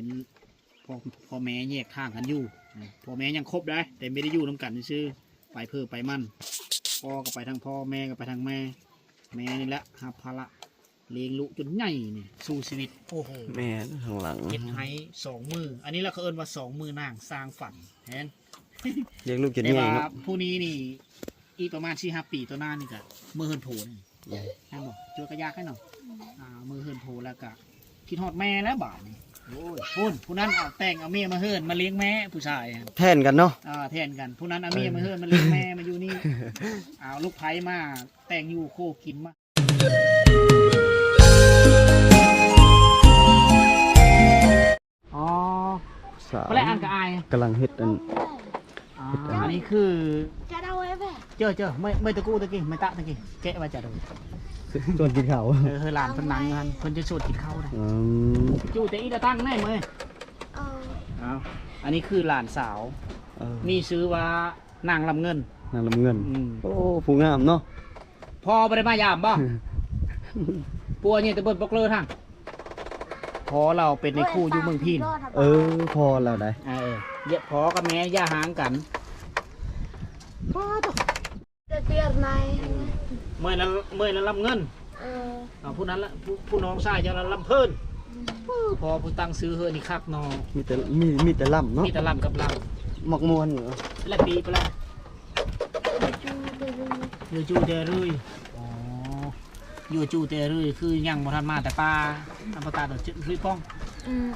ເປັນພໍ່ ພໍ່ແມ່ແຍກທາງກັນຢູ່ ພໍ່ແມ່ຍັງຄົບໄດ້ ແຕ່ບໍ່ໄດ້ຢູ່ນຳກັນຊື່ໆ ໄປເພີໄປມັນ ພໍ່ກໍໄປທາງພໍ່ ແມ່ກໍໄປທາງແມ່ ແມ່ນີ້ແຫຼະຮັບພາລະລ້ຽງລູກຈົນໃຫຍ່ນີ້ ສູ້ຊີວິດ ໂອ້ໂຫ ແມ່ນ ຂ້າງຫຼັງ ເຮັດໄຮ່ສອງມື້ ອັນນີ້ລະເຂົາເອີ້ນວ່າສອງມື້ນາງສ້າງຝັນ ແມ່ນ ລ້ຽງລູກຈົນໃຫຍ່ເນາະ ແຕ່ວ່າຜູ້ນີ້ນີ້ ອີກປະມານສີ່ຫ້າປີຕໍ່ໜ້ານີ້ກະເມືອເຮືອນໂພນີ້ ແມ່ນບໍ່? ເຈີກະຢາກໃຫ້ເນາະ ອ່າ ເມືອເຮືອນໂພແລ້ວກະຄິດຮອດແມ່ແລ້ວບາດນີ້ ໂອ້ຍ ພຸ້ນ ຜູ້ນັ້ນເອົາແຕ່ງເອົາເມຍມາເຮືອນ ມາລ້ຽງແມ່ ຜູ້ຊາຍ ແທນກັນເນາະ ອ່າ ແທນກັນ ຜູ້ນັ້ນເອົາເມຍມາເຮືອນ ເອີ ມາລ້ຽງແມ່ ມາຢູ່ນີ້ ເອົາລູກໃພ້ມາແຕ່ງຢູ່ຄູ່ກິນມາ ອໍ ສາວ ແລ້ວອັນກະອາຍ ກຳລັງເຮັດອັນ ອ່າ ອັນນີ້ຄື ຈະເດົາໄວ້ແບບ ເຈີ ເຈີ ເມື່ອ ເມື່ອຕະກູ້ຕະກີ້ ເມື່ອຕະຕະກີ້ ແກະວ່າຈະເດົາ ຊວນກິນເຂົ້າ ເອີ ເຮີ ຫຼານເພິ່ນນັ່ງຢູ່ຫັ້ນ ເພິ່ນຈະຊວນກິນເຂົ້າໄດ໋ ອືມ ຈູແຕ່ອີຕະຕັງແນ່ເມີຍ ເອີ ເອົາ ອັນນີ້ຄືຫຼານສາວ ເອີ ມີຊື່ວ່າ ນາງລຳເງິນ ນາງລຳເງິນ ອືມ ໂອ້ ຜູ້ງາມເນາະ ພໍ່ບໍ່ໄດ້ມາຢາມບໍ່? ຜົວນີ້ແຕ່ເບິ່ງປົກເລີທາງ ພໍ່ລາວເປັນນາຍຄູຢູ່ເມືອງພີນ ເອີ ພໍ່ລາວໄດ໋ ເອີ ພໍ່ກັບແມ່ຢ່າຮ້າງກັນ ປ້າໂທ້ ແຕ່ເປັນນາຍ ເມື່ອຍນະ ເມື່ອຍນະລຳເງິນ ເອີ ເອົາ ຜູ້ນັ້ນລະ ຜູ້ ຜູ້ນ້ອງຊາຍເຈົ້າລະລຳເພີນ ອືມ ພໍ່ຜູ້ຕັ້ງຊື່ເຮີນີ້ຄັກເນາະ ມີແຕ່ ມີ ມີແຕ່ລຳເນາະ ມີແຕ່ລຳກັບລຳ ມັກມ່ວນຢູ່ ແລະປີໄປແລ້ວ ຢູຈູແຕຣືຍ ອໍ ຢູຈູແຕຣືຍ ຄືຍັງບໍ່ທັນມາແຕ່ປ່າ ທຳມະດາໂດດຈະຣືຍປ່ອງ ອືມ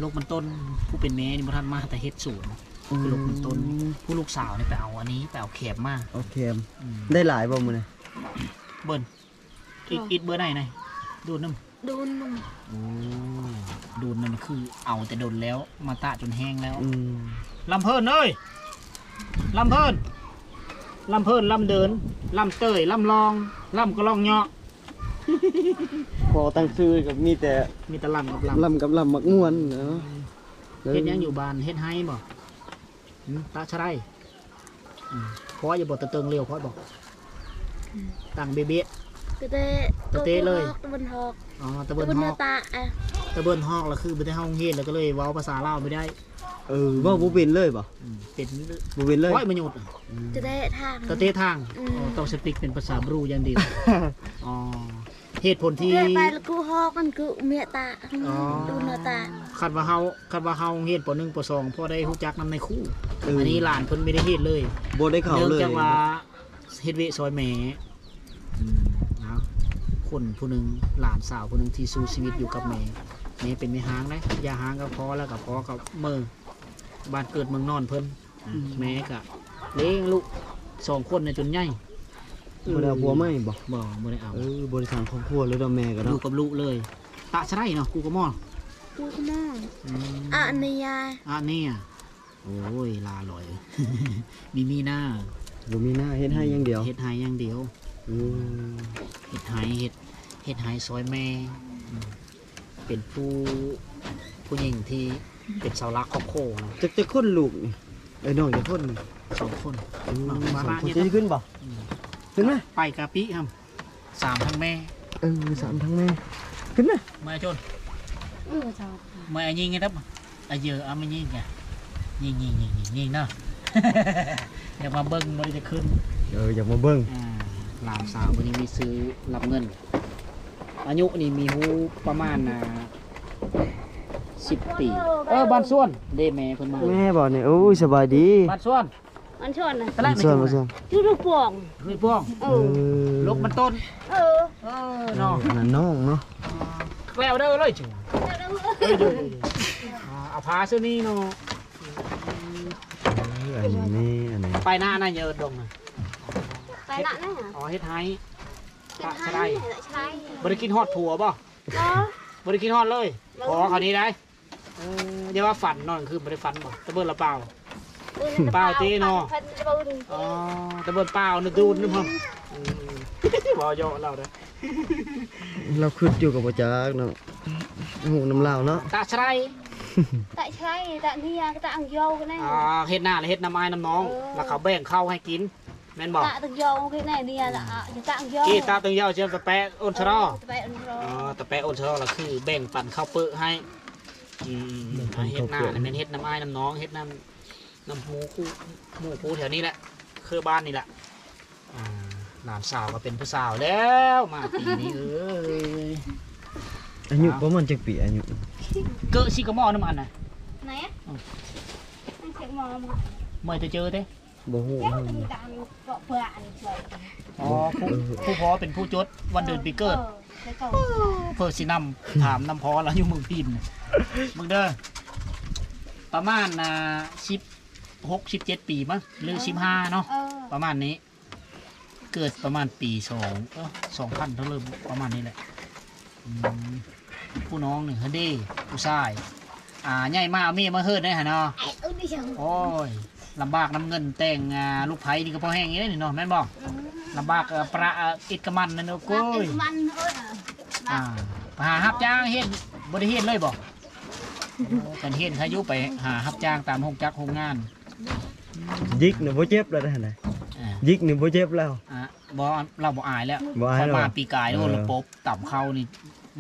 ລົກມັນຕົ້ນ ຜູ້ເປັນແມ່ນີ້ບໍ່ທັນມາແຕ່ເຮັດສວນ ອືມ ຄືລົກມັນຕົ້ນ ຜູ້ລູກສາວນີ້ໄປເອົາອັນນີ້ ໄປເອົາແຄມມາ ເອົາແຄມ ອືມ ໄດ້ຫຼາຍບໍ່ມື້ນີ້? ເບິ່ງ ອີກ ອີກເບີໃດນະ? ດູນນຳ ດູນໜຶ່ງ ໂອ້ ດູນໜຶ່ງ ຄືເອົາແຕ່ດົນແລ້ວ ມາຕະຈົນແຫ້ງແລ້ວ ອືມ ລຳເພີນເອີຍ ລຳເພີນ ລຳເພີນ ລຳເດີນ ລຳເຕີຍ ລຳລອງ ລຳກະລອງເຍາະ ພໍຕັ້ງຊື່ກໍມີແຕ່ ມີແຕ່ລຳກັບລຳ ລຳກັບລຳ ມັກມ່ວນເນາະ ເຮັດຫຍັງຢູ່ບ້ານ ເຮັດໄຮ່ບໍ່? ຫືມ ຕາຊະໄລ ອືມ ພໍຢູ່ບໍ່? ຕະເຕີງຫຼຽວພໍບໍ່? ອືມ ຕັ້ງເບເບະ ຕະເຕ ຕະເຕເລີຍ ຕາເວັນຮອກ ອໍ ຕາເວັນຮອກ ຕາເວັນຮອກ ຕາເວັນຮອກລະຄືບໍ່ໄດ້ເຂົ້າໂຮງຮຽນ ລະກໍເລີຍເວົ້າພາສາລາວບໍ່ໄດ້ ເອີ ເວົ້າບໍ່ເປັນເລີຍບໍ່? ອືມ ເປັນ ບໍ່ເປັນເລີຍ ໂອ້ຍ ມະຍຸດ ອືມ ຕະເຕທາງ ຕະເຕທາງ ອືມ ອໍ ຕ້ອງສະປິກເປັນພາສາບຣູຢ່າງດຽວ ອໍ ເຫດຜົນທີ່ ເກີດໄປລະກູຮອກ ອັນກູເມຍຕາ ອໍ ດູນຕາ ຄັນວ່າເຮົາ ຄັນວ່າເຮົາຮຽນ ປໍໜຶ່ງ ປໍສອງ ພໍໄດ້ຮູ້ຈັກນຳນາຍຄູ ເອີ ອັນນີ້ຫຼານເພິ່ນບໍ່ໄດ້ເຮັດເລີຍ ບໍ່ໄດ້ເຂົ້າເລີຍ ເນື່ອງຈາກວ່າເຮັດວຽກຊ່ອຍແມ່ ອືມ ເອົາ ຄົນຜູ້ໜຶ່ງ ຫຼານສາວຜູ້ໜຶ່ງທີ່ສູ້ຊີວິດຢູ່ກັບແມ່ ແມ່ເປັນແມ່ຮ້າງນະ ຢ່າຮ້າງກັບພໍ່ ແລ້ວກໍພໍ່ກໍເມີບ້ານເກີດເມືອງນອນເພິ່ນ ອືມ ແມ່ກະລ້ຽງລູກສອງຄົນໃນຈົນໃຫຍ່ ບໍ່ໄດ້ເອົາຜົວໃໝ່ບໍ່? ບໍ່ ບໍ່ໄດ້ເອົາ ເອີ ບໍ່ໄດ້ສ້າງຄອບຄົວເລີຍເນາະ ແມ່ກໍເນາະ ຢູ່ກັບລູກເລີຍ ຕະຊະໄລເນາະ ກູກະມໍ ກູກະມໍ ອືມ ອາເນຍ ອາເນຍ ໂອ້ຍ ລາວຫຼອຍ ມີ ມີນາ ບໍ່ມີນາ ເຮັດໄຮ່ຢ່າງດຽວ ເຮັດໄຮ່ຢ່າງດຽວ ອືມ ເຮັດໄຮ່ ເຮັດ ເຮັດໄຮ່ຊ່ອຍແມ່ ອືມ ເປັນຜູ້ ຜູ້ຍິງທີ່ເປັນເສົາຫຼັກຄອບຄົວນະ ຈັກ ຈັກຄົນລູກນີ້? ເອີ ນ້ອງຈັກຄົນນີ້? ສອງຄົນ ອືມ ນ້ອງ ສອງຄົນ ມາ ຈະຂຶ້ນບໍ່? ອືມ ຂຶ້ນມາ ໄປກະປິຫັ້ນ ສາມທັງແມ່ ເອີ ສາມທັງແມ່ ຂຶ້ນມາ ມາຈົນ ເອີ ເຈົ້າ ມາຍິງໃຫ້ດັບ ອາເຢີ ອາມາຍິງກະ ຍິງ ຍິງ ຍິງ ຍິງເນາະ ຢາກມາເບິ່ງ ບໍ່ໄດ້ຈະຂຶ້ນ ເອີ ຢາກມາເບິ່ງ ອ່າ ຫຼານສາວຜູ້ນີ້ມີຊື່ລຳເງິນ ອາຍຸນີ້ມີຮູ້ປະມານ ອ່າ ສິບປີ ເອີ ບ້ານສວນເດ້ ແມ່ເພິ່ນມາ ແມ່ບໍ່ນີ້? ໂອ້ຍ ສະບາຍດີ ບ້ານສວນ ມັນຊວນນະ ມັນຊວນ ມັນຊວນ ຢູ່ລູກປ່ອງ ລູກປ່ອງ ເອີ ເອີ ລົກມັນຕົ້ນ ເອີ ເອີ ເນາະ ອັນນັ້ນນ້ອງເນາະ ແລ້ວເດີເລີຍ ເອີ ເອົາຜ້າຊື່ນີ້ເນາະ ເອີ ອັນນີ້ ອັນນີ້ ໄປນານະ ເຢີດລົງນະ ໄປນານະ ອໍ ເຮັດໄຮ່ ເຮັດໄຮ່ ຕາຊະໄລ ບໍ່ໄດ້ຄິດຮອດຜົວບໍ່? ບໍ່ ບໍ່ໄດ້ຄິດຮອດເລີຍ ບໍ່ ຂໍເຂົານີ້ໄດ ເອີ ຢ່າວ່າຝັນ ນອນຄືນບໍ່ໄດ້ຝັນບໍ່? ຕາເບິ່ນລະເປົ່າ ເອີ ເປົ່າຕິເນາະ ອໍ ຕາເບິ່ນເປົ່ານະ ດູດນຳ ອືມ ເວົ້າເຍາະລາວເດີ ລາວຄຶດຢູ່ກໍບໍ່ຈັກເນາະ ຮູ້ນຳລາວເນາະ ຕາຊະໄລ ຕາຊະໄລ ຕາເນຍ ຕາອັງໂຍກະນະ ອໍ ເຮັດນາລະເຮັດນຳອ້າຍນຳນ້ອງ ເອີ ລະເຂົາແບ່ງເຂົ້າໃຫ້ກິນ ແມ່ນບໍ່? ຕາຕັງໂຍກະແນເນຍລະ ອາ ຕາອັງໂຍ ເອ ຕາຕັງໂຍ ຈະຕະແປະໂອນຊະລໍ ເອີ ຕະແປະໂອນຊະລໍ ອໍ ຕະແປະໂອນຊະລໍລະຄືແບ່ງປັນເຂົ້າເປິໃຫ້ ອືມ ເຮັດນານີ້ແມ່ນເຮັດນຳອ້າຍນຳນ້ອງ ເຮັດນຳ ນຳໝູ່ຄູ່ ໝູ່ຄູ່ແຖວນີ້ແຫຼະ ເຄືອບ້ານນີ້ແຫຼະ. ອ່າ ຫຼານສາວກໍເປັນຜູ້ສາວແລ້ວ ມາປີນີ້ເອີຍ. ອາຍຸປະມານຈັກປີ? ອາຍຸ ເກີດຊິກະໝໍ້ນຳອັນນະ ໄໝ ອືມ ເກີດໝໍ້ ເມື່ອຍແຕ່ເຈີເດ້. ບໍ່ຮູ້ ເພາະເພິ່ນ ເພາະເພິ່ນ ອໍ ຜູ້ ເອີ ຜູ້ພໍ່ເປັນຜູ້ຈົດວັນເດືອນປີເກີດ. ເອີ ເພິ່ນຊິນຳ ຖາມນຳພໍ່ລາວຢູ່ເມືອງພີນ. ເບິ່ງເດີ ປະມານ ອ່າ ສິບຫົກ ສິບເຈັດປີມັ້ງ ຫຼື ເອີ ສິບຫ້າເນາະ ເອີ ປະມານນີ້. ເກີດປະມານປີສອງ ເອີ ສອງພັນເທົ່າເລີ ປະມານນີ້ແຫຼະ. ອືມ ຜູ້ນ້ອງນີ້ຫັ້ນເດ້ ຜູ້ຊາຍ ອ່າ ໃຫຍ່ມາເອົາເມຍມາເຮີດໄດ້ຫັ້ນເນາະ. ໂອ້ຍ ລຳບາກນຳເງິນແຕ່ງ ອ່າ ລູກໃພ້ນີ້ກໍພໍແຮງຢູ່ເດ້ນີ້ເນາະ ແມ່ນບໍ່? ອືມ ລຳບາກ ເອີ ປະ ເອີ ອິດກະໝັ້ນນັ້ນ ໂອ້ຍ ເອີ ອ່າ ໄປຫາຮັບຈ້າງເຮັດ ບໍ່ໄດ້ເຮັດເລີຍບໍ່? ໂອ້ ຄັນເຮັດໃຫ້ຢູ່ ໄປຫາຮັບຈ້າງຕາມໂຮງຈັກໂຮງງານ. ຢິກນີ້ບໍ່ເຈັບແລ້ວຫັ້ນນະ ອ່າ ຢິກນີ້ບໍ່ເຈັບແລ້ວ. ອ່າ ບໍ່ ລາວບໍ່ອາຍແລ້ວ ບໍ່ອາຍແລ້ວ. ຂ້ອຍມາປີກາຍ ເອີ ໂອ້ ລະປົບຕຳເຂົ້ານີ້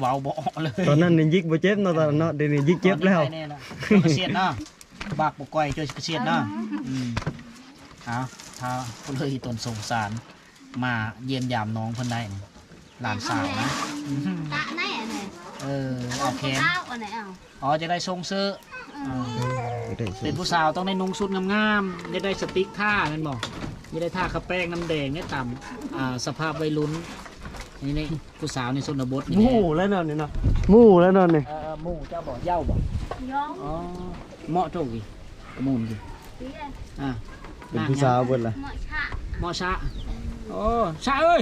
ເວົ້າບໍ່ອອກເລີຍ. ຕອນນັ້ນນີ້ຢິກບໍ່ເຈັບເນາະ ຕອນນັ້ນເນາະ ດຽວນີ້ຢິກເຈັບແລ້ວ. ຕອນນີ້ໄປແນ່ລະ ເຈົ້າກະສຽດເນາະ ບາກບໍ່ກ່ອຍ ເຈົ້າກະສຽດເນາະ. ອືມ ເອົາ ຖ້າຜູ້ເລີຍຕົນສົງສານ ມາຢ້ຽມຢາມນ້ອງເພິ່ນໄດ້ ຫຼານສາວນະ. ຕະແນ່ນີ້ ເອີ ເອົາແຂນ ເອົາ ອໍ ຈະໄດ້ຊົງເຊີ. ເອີ ເປັນຜູ້ສາວຕ້ອງໄດ້ນຸ່ງຊຸດງາມໆ ຢາກໄດ້ສະຕິກທ່າແມ່ນບໍ່? ຢາກໄດ້ທ່າຂະແປ້ງນ້ຳແດງ ໄດ້ຕາມ ອ່າ ສະພາບໄວລຸ້ນ. ນີ້ ນີ້ ຜູ້ສາວໃນຊົນນະບົດນີ້ ໝູ່ແລ້ວເນາະນີ້ເນາະ ໝູ່ແລ້ວເນາະນີ້. ເອີ ໝູ່ເຈົ້າບໍ່? ເຍົາບໍ່? ເຍົາ. ອໍ ເໝາະໂຕກີ້ ກະໝູນກີ້. ອ່າ ເປັນຜູ້ສາວເບິດລະ ເໝາະຊະ ເໝາະຊະ. ໂອ້ ຊະເອີຍ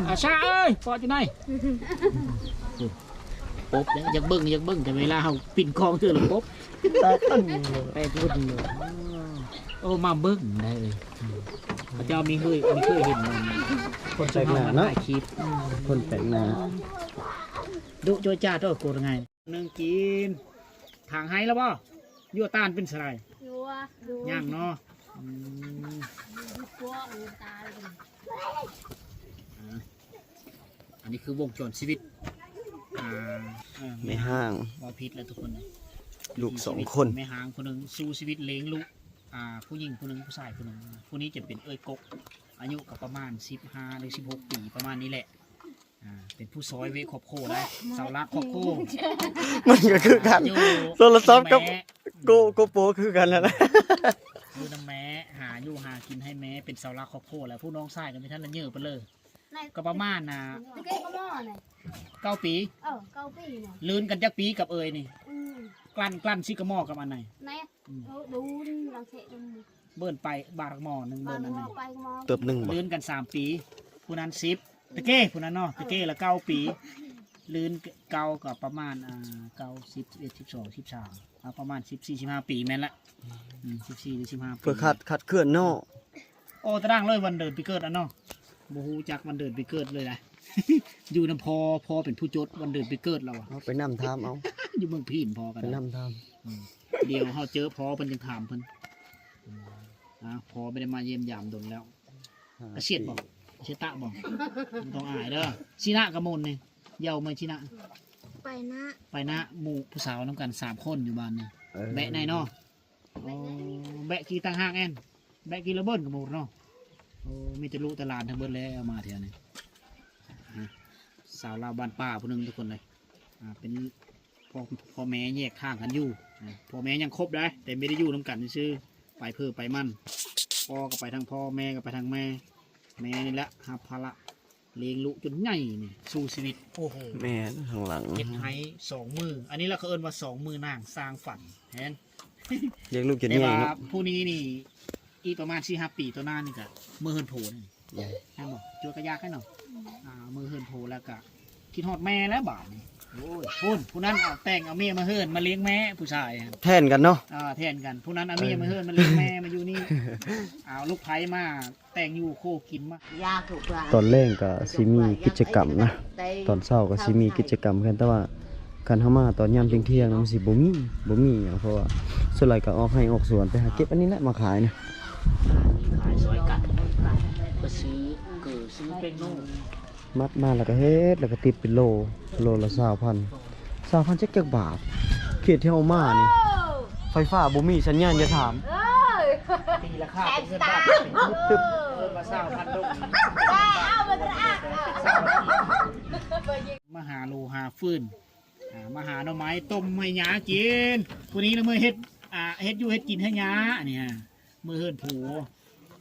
ອ່າ ຊະເອີຍ ປອດຢູ່ໃນ ປົບເດ້ ຢາກເບິ່ງ ຢາກເບິ່ງ ແຕ່ເວລາເຮົາປິ່ນກ້ອງເທື່ອລະປົບ ແຕກເບິດເລີຍ ແຕກເບິດເລີຍ. ໂອ້ ມາເບິ່ງໄດ້ເລີຍ ເຂົາເຈົ້າມີເຄີຍ ມີເຄີຍເຫັນຄົນແປກໜ້າເນາະ ຄລິບ ອືມ ຄົນແປກໜ້າ. ດຸໂຈຍຈ້າໂຕໂກດະໄງ ໜຶ່ງກິນ ທາງໄຮແລ້ວບໍ່? ຢູ່ຕານເປັນສະໄລ ຢູ່ ຍັງເນາະ. ອືມ ອັນນີ້ຄືວົງຈອນຊີວິດ ອ່າ ແມ່ຮ້າງ ເວົ້າຜິດແລ້ວທຸກຄົນ ລູກສອງຄົນ ແມ່ຮ້າງຜູ້ໜຶ່ງ ສູ້ຊີວິດລ້ຽງລູກ ອ່າ ຜູ້ຍິງຜູ້ໜຶ່ງ ຜູ້ຊາຍຜູ້ໜຶ່ງ. ຜູ້ນີ້ຈະເປັນເອື້ອຍກົກ ອາຍຸກໍປະມານສິບຫ້າ ຫຼື ສິບຫົກປີ ປະມານນີ້ແຫຼະ. ອ່າ ເປັນຜູ້ຊ່ອຍເວຄອບຄົວໄດ໋ ເສົາຫຼັກຄອບຄົວ. ມັນກໍຄືກັນ ຢູ່ ໂທລະສັບກັບ ແມ່ ໂກ ໂກໂປຄືກັນຫັ້ນນະ ຢູ່ນຳແມ່ ຫາຢູ່ຫາກິນໃຫ້ແມ່ ເປັນເສົາຫຼັກຄອບຄົວ. ແລ້ວຜູ້ນ້ອງຊາຍກໍມີທ່ານລະເຍີໄປເລີຍ ກໍປະມານ ອ່າ ແຕ່ເກີດກໍໝໍ້ນະ ເກົ້າປີ. ເອີ ເກົ້າປີນະ. ລື່ນກັນຈັກປີກັບເອີຍນີ້? ອືມ ກລັ້ນ ກລັ້ນຊິກະໝໍ້ກັບອັນໃດ? ແນະ ອືມ ເອີ ດູນລັງເທະ ເບິ່ນໄປບາດໝໍ້ໜຶ່ງ ເບິ່ນອັນໜຶ່ງ ເຕີບໜຶ່ງບໍ່? ລື່ນກັນສາມປີ ຜູ້ນັ້ນສິບ ຕະເກ ຜູ້ນັ້ນເນາະ ຕະເກລະເກົ້າປີ ລື່ນເກົ້າກໍປະມານ ອ່າ ເກົ້າ ສິບ ສິບເອັດ ສິບສອງ ສິບສາມ ອ່າ ປະມານສິບສີ່ ສິບຫ້າປີແມ່ນລະ. ອືມ ສິບສີ່ ຫຼື ສິບຫ້າປີ ເພື່ອຄາດ ຄາດເຄື່ອນເນາະ. ໂອ້ ຕາດາງເລີຍ ວັນເດືອນປີເກີດອັນເນາະ ບໍ່ຮູ້ຈັກວັນເດືອນປີເກີດເລີຍນະ ຢູ່ນຳພໍ່ ພໍ່ເປັນຜູ້ຈົດວັນເດືອນປີເກີດລາວອະ ເອົາໄປນຳຖາມເອົາ ຢູ່ເມືອງພີນພໍ່ກັນ ໄປນຳຖາມ. ອືມ ດຽວເຮົາເຈີພໍ່ເພິ່ນຈຶ່ງຖາມເພິ່ນ. ອ່າ ພໍ່ບໍ່ໄດ້ມາຢ້ຽມຢາມດົນແລ້ວ. ກະສຽດບໍ່? ກະສຽດຕະບໍ່? ບໍ່ຕ້ອງອາຍເດີ ຊິນະກະໝູນນີ້ ເຍົາເມືອງຊິນະ ໄປນະ ໄປນະ ໝູ່ຜູ້ສາວນຳກັນສາມຄົນຢູ່ບ້ານນີ້. ເອີ ແບະໄນເນາະ. ໂອ້ ແບະຂີ່ຕ່າງຫາກແອນ ແບະຂີ່ລະເບີນກະໝູນເນາະ. ໂອ້ ມີແຕ່ລູກແຕ່ຫຼານທັງເບິດແລ້ວມາເທື່ອນີ້. ອ່າ ສາວລາວບ້ານປ່າຜູ້ໜຶ່ງທຸກຄົນເລີຍ. ອ່າ ເປັນ ພໍ່ ພໍ່ແມ່ແຍກທາງກັນຢູ່. ອ່າ ພໍ່ແມ່ຍັງຄົບໄດ໋ ແຕ່ບໍ່ໄດ້ຢູ່ນຳກັນຊື່ໆ ໄປເພີໄປມັນ ພໍ່ກໍໄປທາງພໍ່ ແມ່ກໍໄປທາງແມ່. ແມ່ນີ້ແຫຼະຮັບພາລະລ້ຽງລູກຈົນໃຫຍ່ນີ້ ສູ້ຊີວິດ. ໂອ້ໂຫ ແມ່ນ ຂ້າງຫຼັງ ເຮັດໄຮ່ສອງມື້ ອັນນີ້ລະເຂົາເອີ້ນວ່າສອງມື້ນາງສ້າງຝັນ ແມ່ນ ລ້ຽງລູກຈົນໃຫຍ່ເນາະ. ແຕ່ວ່າຜູ້ນີ້ນີ້ ອີກປະມານສີ່ຫ້າປີຕໍ່ໜ້ານີ້ກະເມືອເຮືອນໂພນີ້ ແມ່ນບໍ່? ຈົວກະຢາກໃຫ້ເນາະ. ອ່າ ເມືອເຮືອນໂພແລ້ວກະຄິດຮອດແມ່ແລ້ວບາດນີ້. ໂອ້ຍ ພຸ້ນ ຜູ້ນັ້ນເອົາແຕ່ງເອົາເມຍມາເຮືອນມາລ້ຽງແມ່ ຜູ້ຊາຍ ແທນກັນເນາະ. ອ່າ ແທນກັນ ຜູ້ນັ້ນເອົາເມຍມາເຮືອນມາລ້ຽງແມ່ ມາຢູ່ນີ້ ເອົາລູກໃພ້ມາແຕ່ງຢູ່ຄູ່ກິນມາ. ຕອນແລງກະຊິມີກິດຈະກຳນະ ຕອນເຊົ້າກໍຊິມີກິດຈະກຳຄືກັນ ແຕ່ວ່າຄັນເຮົາມາຕອນຍາມທ່ຽງໆ ມັນຊິບໍ່ມີ ບໍ່ມີຫຍັງ ເພາະວ່າສ່ວນຫຼາຍກໍອອກໄຮ່ອອກສວນ ໄປຫາເກັບອັນນີ້ແຫຼະມາຂາຍນະ. ຂາຍຊ່ອຍກັນ ໄປຊື້ເກີ ຊື້ແປ້ງນົວ ມັດມາແລ້ວກໍເຮັດ ແລ້ວກໍຕິດເປັນໂລ ໂລລະຊາວພັນ ຊາວພັນຈັກ ຈັກບາດ. ເຂດທີ່ເຮົາມານີ້ ໂອ້ ໄຟຟ້າບໍ່ມີສັນຍານ ຢ່າຖາມ ເອີ ຕີລາຄາເປັນເງິນບາດ ແສນສາມ ຕຶບ ເອີ ເອີ້ນວ່າຊາວພັນດົງ ມາຫາໂລຫາຟືນ ອ່າ ມາຫາໜໍ່ໄມ້ຕົ້ມໃຫ້ຫຍ້າກິນ ຜູ້ນີ້ລະເມືອເຮັດ ອ່າ ເຮັດຢູ່ເຮັດກິນໃຫ້ຫຍ້າ ອັນນີ້ຮະ ເມືອເຮືອນຜົວ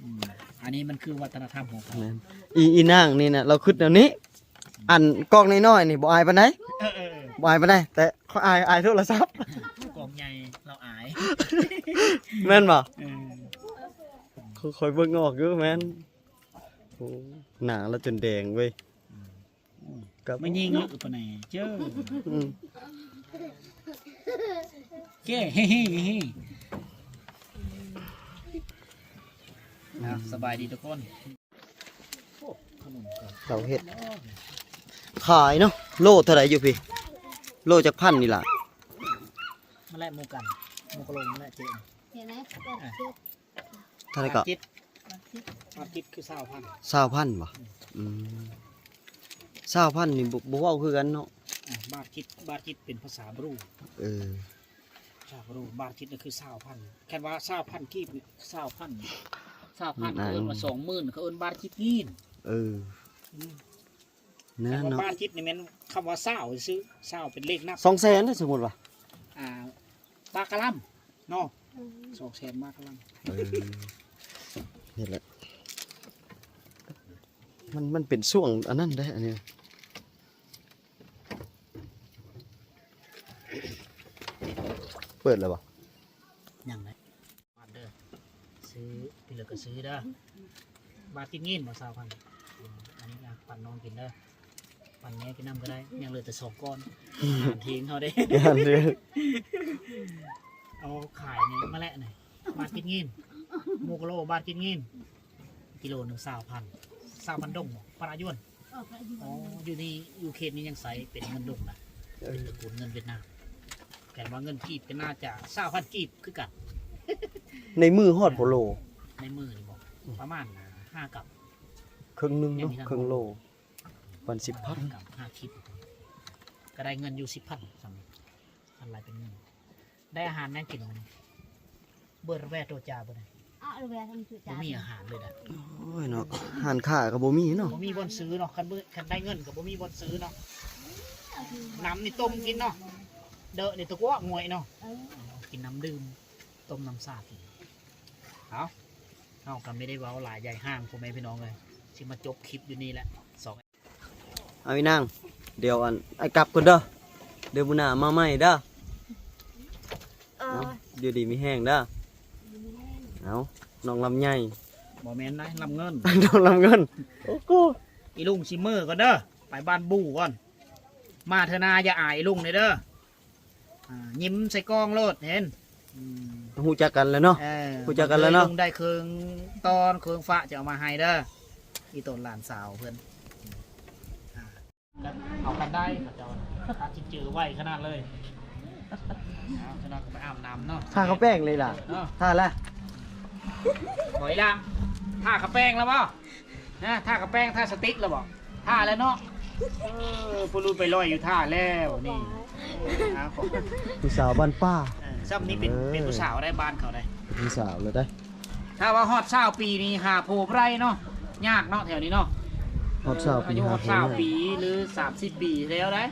ອືມ ອັນນີ້ມັນຄືວັດທະນະທຳຂອງເຂົາ ແມ່ນ ອີ ອີນາງນີ້ນະ ລາວຄິດແນວນີ້ ອັນກ້ອງນ້ອຍໆນີ້ບໍ່ອາຍປານໃດ ເອີໆໆ ບໍ່ອາຍປານໃດ ແຕ່ຂ້ອຍອາຍ ອາຍໂທລະສັບ ກ້ອງໃຫຍ່ລາວອາຍ ແມ່ນບໍ່? ເອີ ຂ້ອຍເບິ່ງອອກຢູ່ ແມ່ນ ໂອ້ ໜ້າລາວຈົນແດງເວີຍ ອືມ ກັບ ມາຍິງເລີຍປານໃດເຈີ ອືມ ເກ ເຮ ເຮ ເຮ ອ່ະ ສະບາຍດີທຸກຄົນ ເຂົາເຮັດຂາຍເນາະ ໂລເທົ່າໃດຢູ່ພີ້? ໂລຈັກພັນນີ້ລະ? ມາແລະໝູ່ກັນ ໝູ່ກະໂລມາແລະເຈ ເຫັນໄໝ? ອ່ະ ເທົ່າໃດເກາະ? ບາດກິດ ບາດກິດຄືຊາວພັນ ຊາວພັນບໍ່? ອືມ ອືມ ຊາວພັນນີ້ບໍ່ ບໍ່ເວົ້າຄືກັນເນາະ ອ່ະ ບາດກິດ ບາດກິດເປັນພາສາບຣູ ເອີ ພາສາບຣູ ບາດກິດນີ້ຄືຊາວພັນ ຄັນວ່າຊາວພັນກີບນີ້ ຊາວພັນ ຊາວພັນ ອືມ ເອີ້ນວ່າສອງໝື່ນ ເຂົາເອີ້ນບາດກິດກີບ ເອີ ອືມ ແມ່ນເນາະ ແຕ່ວ່າບາດກິດນີ້ແມ່ນຄຳວ່າຊາວຊື່ ຊາວເປັນເລກນັບ ສອງແສນເດ້ ສົມມຸດວ່າ ອ່າ ບາກະລຳເນາະ ອືມ ສອງແສນບາກະລຳ ເອີ ນີ້ແຫຼະ ມັນ ມັນເປັນຊ່ວງອັນນັ້ນເດ້ ອັນນີ້ ເປີດແລ້ວບໍ່? ຍັງເດ້. ບາດເດີ ຊື້ທີ່ເຫຼືອກໍຊື້ເດີ ບາດກິນເງິນບໍ່ ຊາວພັນ ອືມ ອັນນີ້ນະ ປັນນ້ອງກິນເດີ ປັນແມ່ກິນນຳກໍໄດ້ ຍັງເຫຼືອແຕ່ສອງກ້ອນ ອາຫານທ່ຽງເຮົາເດ້ ອາຫານທ່ຽງ ເອົາຂາຍນີ້ມາແລະນີ້ ບາດກິນເງິນ ໝູ່ກະໂລບາດກິນເງິນ ກິໂລໜຶ່ງຊາວພັນ ຊາວພັນດົງບໍ່ ປະລະຢວນ ອໍ ປະລະຢວນ ອໍ ຢູ່ນີ້ ຢູ່ເຂດນີ້ຍັງໃຊ້ເປັນເງິນດົງນະ ເອີ ເປັນຕະກູນເງິນຫວຽດນາມ ແຕ່ວ່າເງິນກີບກໍໜ້າຈະຊາວພັນກີບຄືກັນ ໃນມືຮອດບໍ່ໂລ ໃນມືນີ້ບໍ່ ອືມ ປະມານຫ້າກຳ ເຄິ່ງໜຶ່ງເນາະ ເຄິ່ງໂລ ປະມານສິບພັນ ຫ້າກຳ ຫ້າຂີດ ກໍໄດ້ເງິນຢູ່ສິບພັນ ສ່ຳນີ້ ຄັນໄລ່ເປັນເງິນ ໄດ້ອາຫານຫຍັງກິນມື້ນີ້ ເບີດແວໂຕຈາບໍ່ໄດ້ ອາ ເບີດແວໂຕຈາ ບໍ່ມີອາຫານເລີຍນະ ໂອ້ຍເນາະ ຮ້ານຄ້າກໍບໍ່ມີເນາະ ບໍ່ມີບ່ອນຊື້ເນາະ ຄັນເບີດ ຄັນໄດ້ເງິນກໍບໍ່ມີບ່ອນຊື້ເນາະ ນ້ຳນີ້ຕົ້ມກິນເນາະ ເດີນີ້ຕະກວກງວຍເນາະ ເອີ ກິນນ້ຳດື່ມ ຕົ້ມນ້ຳຊາກິນ ເອົາ ເຮົາກໍບໍ່ໄດ້ເວົ້າຫຼາຍໃຫຍ່ຫ່າງ ພໍ່ແມ່ພີ່ນ້ອງເອີຍ ຊິມາຈົບຄລິບຢູ່ນີ້ແຫຼະ ສອງ ເອົາອີນາງ ດຽວອັນ ອ້າຍກັບກ່ອນເດີ ດຽວມື້ໜ້າມາໃໝ່ເດີ ເອີ ເນາະ ຢູ່ດີມີແຮງເດີ ເອົາ ນ້ອງລຳໃຫຍ່ ບໍ່ແມ່ນນາຍ ລຳເງິນ ນ້ອງລຳເງິນ ໂອ້ໂຫ ອີລຸງຊິເມືອກ່ອນເດີ ໄປບ້ານບູ່ກ່ອນ ມາເທື່ອໜ້າຢ່າອາຍອີລຸງເດີ ອ່າ ຍິ້ມໃສ່ກ້ອງໂລດ ເຫັນ ອືມ ຮູ້ຈັກກັນແລ້ວເນາະ ເອີ ຮູ້ຈັກກັນແລ້ວເນາະ ລຸງໄດ້ເຄື່ອງຕ້ອນເຄື່ອງຝາກຈະເອົາມາໃຫ້ເດີ ອີ່ຕົນຫຼານສາວເພິ່ນ ອ່າ ເອົາກັນໄດ້ເຂົາເຈົ້າ ຕັດສິນໃຈໄວຂະໜາດເລີຍ ເອົາ ຂະໜາດກໍໄປອາບນ້ຳເນາະ ທາຂາວແປ້ງເລີຍລະ ເນາະ ທາລະ ບໍ່ອີ່ລະ ທາຂາວແປ້ງແລ້ວບໍ່? ນະ ທາກະແປ້ງ ທາສະຕິກແລ້ວບໍ່? ທາແລ້ວເນາະ ເອີ ຜູ້ລຸ້ນໄປລອຍຢູ່ທ່າແລ້ວນີ້ ເອົາ ຜູ້ສາວບ້ານປ່າ ເອີ ຊ່ຳນີ້ເປັນ ເອີ ເປັນຜູ້ສາວໄດ້ ບ້ານເຂົາໄດ້ ເປັນຜູ້ສາວແລ້ວໄດ້ ຖ້າວ່າຮອດຊາວປີນີ້ຫາຜົວບໍ່ໄດ້ເນາະ ຍາກເນາະ ແຖວນີ້ເນາະ ຮອດຊາວປີ ອາຍຸຮອດຊາວປີ ຫາຜົວຍາກ ຫຼື ສາມສິບປີແລ້ວໄດ້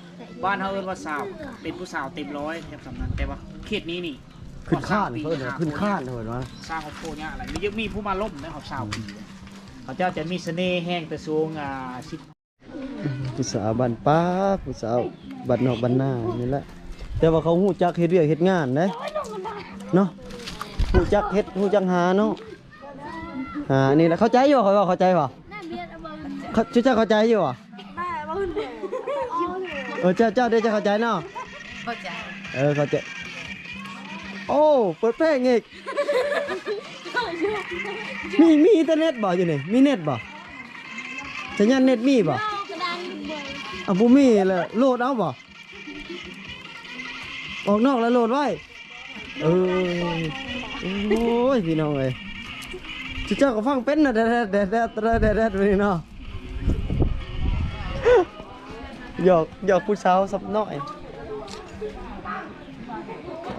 ບ້ານເຮົາເອີ້ນວ່າສາວ ເປັນຜູ້ສາວເຕັມຮ້ອຍ ແຖບສ່ຳນັ້ນ ແຕ່ວ່າເຂດນີ້ນີ້ ຂຶ້ນຄານ ເພິ່ນຂຶ້ນຄານ ເພິ່ນວ່າ ສ້າງຄອບຄົວຍາກຫຼາຍ ມີ ມີຜູ້ມາລົມໄດ້ຮອດຊາວປີ ເຂົາເຈົ້າຈະມີສະເໜ່ແຮງແຕ່ຊ່ວງ ອ່າ ສິບ ຜູ້ສາວບ້ານປ່າ ຜູ້ສາວບ້ານນອກບ້ານນານີ້ແຫຼະ ແຕ່ວ່າເຂົາຮູ້ຈັກເຮັດວຽກເຮັດງານເດ້ເນາະ ຮູ້ຈັກເຮັດ ຮູ້ຈັກຫາເນາະ ອ່າ ນີ້ແຫຼະ ເຂົ້າໃຈຢູ່ບໍ່? ຂ້ອຍເວົ້າເຂົ້າໃຈບໍ່? ເຂົາ ເຈົ້າເຂົ້າໃຈຢູ່ບໍ່? ເອີ ເຈົ້າ ເຈົ້າເດ້ ເຈົ້າເຂົ້າໃຈເນາະ? ເຂົ້າໃຈ ເອີ ເຂົ້າໃຈ ໂອ້ ເປີດເພງອີກ ມີ ມີອິນເຕີເນັດບໍ່ຢູ່ນີ້? ມີເນັດບໍ່? ສັນຍານເນັດມີບໍ່? ເອົາ ບໍ່ມີແລ້ວໂຫຼດເອົາບໍ່? ອອກນອກແລ້ວໂຫຼດໄວ້ ເອີ ໂອ້ຍ ພີ່ນ້ອງເອີຍ ເຈົ້າກໍຟັງເປັນນະ ແດດໆ ແດດໆ ແດດໆ ແດດໆ ນີ້ເນາະ ຫຍອກ ຫຍອກຜູ້ສາວສັກໜ້ອຍ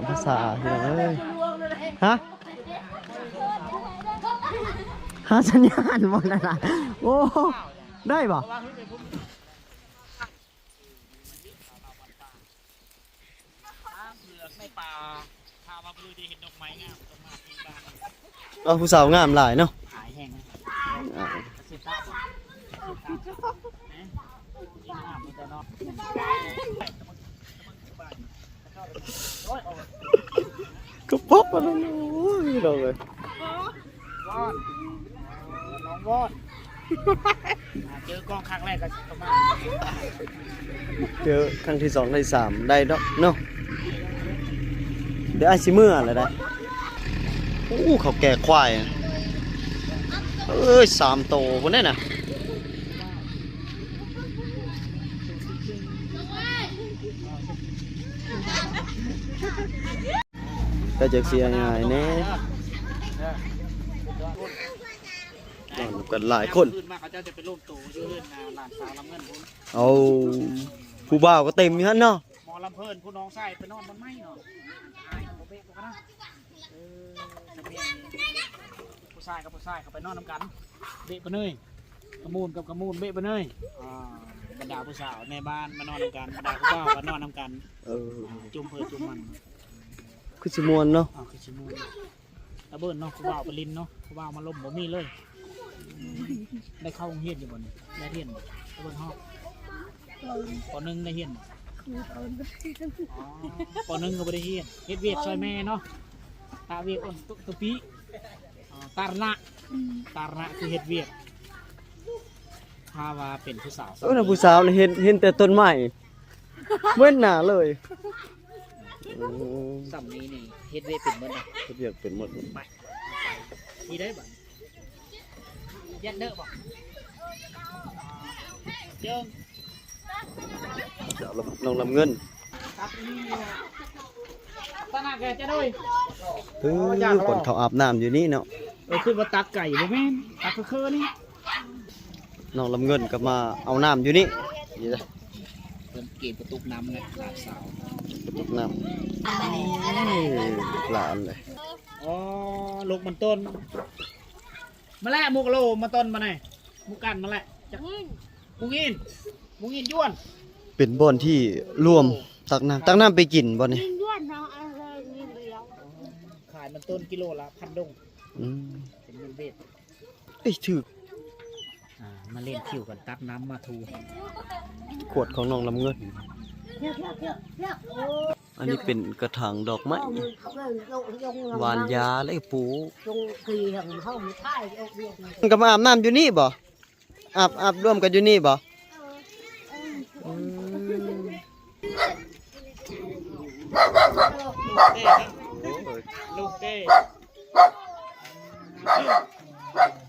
ພາສາພີ່ນ້ອງເອີຍ ຮະ ຫາສັນຍານບໍ່ນັ້ນນະ ໂອ້ ໄດ້ບໍ່? ເອີ ຜູ້ສາວງາມຫຼາຍເນາະ ກະປົກອັນນັ້ນ ໂອ້ຍ ພີ່ນ້ອງເອີຍ ວອນ ເອີ ໜອງວອນ ອ່າ ເຈີກ້ອງຄັ້ງແລກກໍປະມານ ເຈີຄັ້ງທີສອງ ທີສາມ ໄດ້ດອກເນາະ ດຽວອ້າຍຊິເມືອແລ້ວໄດ໋. ໂອ້ ເຂົາແກ່ຄວາຍ ເອີຍ ສາມໂຕພຸ້ນເດ້ນະ. ກໍຈັກຊິງ່າຍແດ່ ນອນກັນຫຼາຍຄົນ ຄືນມາເຂົາເຈົ້າຈະໄປລົມໂຕຢູ່ເຮືອນ ອ່າ ຫຼານສາວລຳເງິນພຸ້ນ. ເອົາ ຜູ້ບ່າວກໍເຕັມຢູ່ຫັ້ນເນາະ ໝໍລຳເພີນ ຜູ້ນ້ອງຊາຍໄປນອນບ່ອນໃໝ່ເນາະ ອ້າຍບໍ່ເບະບໍ່ກັນນະ ເອີ ຈະເປັນຜູ້ຊາຍກັບຜູ້ຊາຍເຂົາໄປນອນນຳກັນ ເບະປະເນີຍ ກະມູນກັບກະມູນ ເບະປະເນີຍ ອ່າ ບັນດາຜູ້ສາວແມ່ບ້ານມານອນນຳກັນ ບັນດາຜູ້ບ່າວກໍນອນນຳກັນ ເອີ ຈຸ່ມເພີຈຸ່ມມັນ ຄືຊິມ່ວນເນາະ ອ່າ ຄືຊິມ່ວນ ຕາເບິ່ນເນາະ ຜູ້ບ່າວໄປຫຼິ້ນເນາະ ຜູ້ບ່າວມາລົມບໍ່ມີເລີຍ. ໄດ້ເຂົ້າໂຮງຮຽນຢູ່ບໍ່ນີ້? ໄດ້ຮຽນບໍ່? ຕາເບິ່ນຮອດ ປໍໜຶ່ງໄດ້ຮຽນບໍ່? ອໍ ປໍໜຶ່ງກໍບໍ່ໄດ້ຮຽນ ເຮັດວຽກຊ່ອຍແມ່ເນາະ ຕາວຽກອ່ອນຕຸ ຕຸປີ ອໍ ຕາລະນະ ຕາລະນະຄືເຮັດວຽກ ຖ້າວ່າເປັນຜູ້ສາວ ເອີ ຜູ້ສາວນີ້ເຫັນ ເຫັນແຕ່ຕົ້ນໄມ້ ເບິ່ງໜ້າເລີຍ ອືມ ສ່ຳນີ້ນີ້ເຮັດວຽກເປັນໝົດນະ ເຮັດວຽກເປັນໝົດ ໄປ ໄປ ຊິໄດ້ບາດ ຍັດເດີບໍ່ ເຈີ ນ້ອງລຳເງິນ ຕາໜ້າແກຈະໂດຍ ເອີ ບ່ອນເຂົາອາບນ້ຳຢູ່ນີ້ເນາະ ເອີ ຄືວ່າຕັກໄກ່ບໍ່ແມ່ນ ຕັກຄືໆນີ້ ນ້ອງລຳເງິນກໍມາເອົານ້ຳຢູ່ນີ້ ນີ້ລະ ເພິ່ນເກມກະຕຸກນ້ຳແຫຼະ ຫຼານສາວ ກະຕຸກນ້ຳ ຫຼານເລີຍ ອໍ ລູກມັນຕົ້ນ ມາແຫຼະ ໝູກໂລ ມາຕົ້ນມາແນ່ ໝູກັນມາແຫຼະ ຈັກ ໝູງອິນ ໝູງອິນຢວນ ເປັນບ່ອນທີ່ລວມ ຕັກນ້ຳ ຕັກນ້ຳໄປກິນບ່ອນນີ້ ຍິງຢວນເນາະ ເອີ ຍິງຫຼຽວ ຂາຍມັນຕົ້ນກິໂລລະພັນດົງ ອືມ ເປັນເງິນເວດ ເອີຍ ຖືກ ອ່າ ມາເລ່ນຄິວກັນ ຕັກນ້ຳມາຖູ ຂວດຂອງນ້ອງລຳເງິນ ອັນນີ້ເປັນກະຖາງດອກໄມ້ ຫວ່ານຢາແລ້ວປູກ ມັນກໍມາອາບນ້ຳຢູ່ນີ້ບໍ່? ອາບ ອາບລວມກັນຢູ່ນີ້ບໍ່? ອືມ ລູກເດ້ ລູກເດ້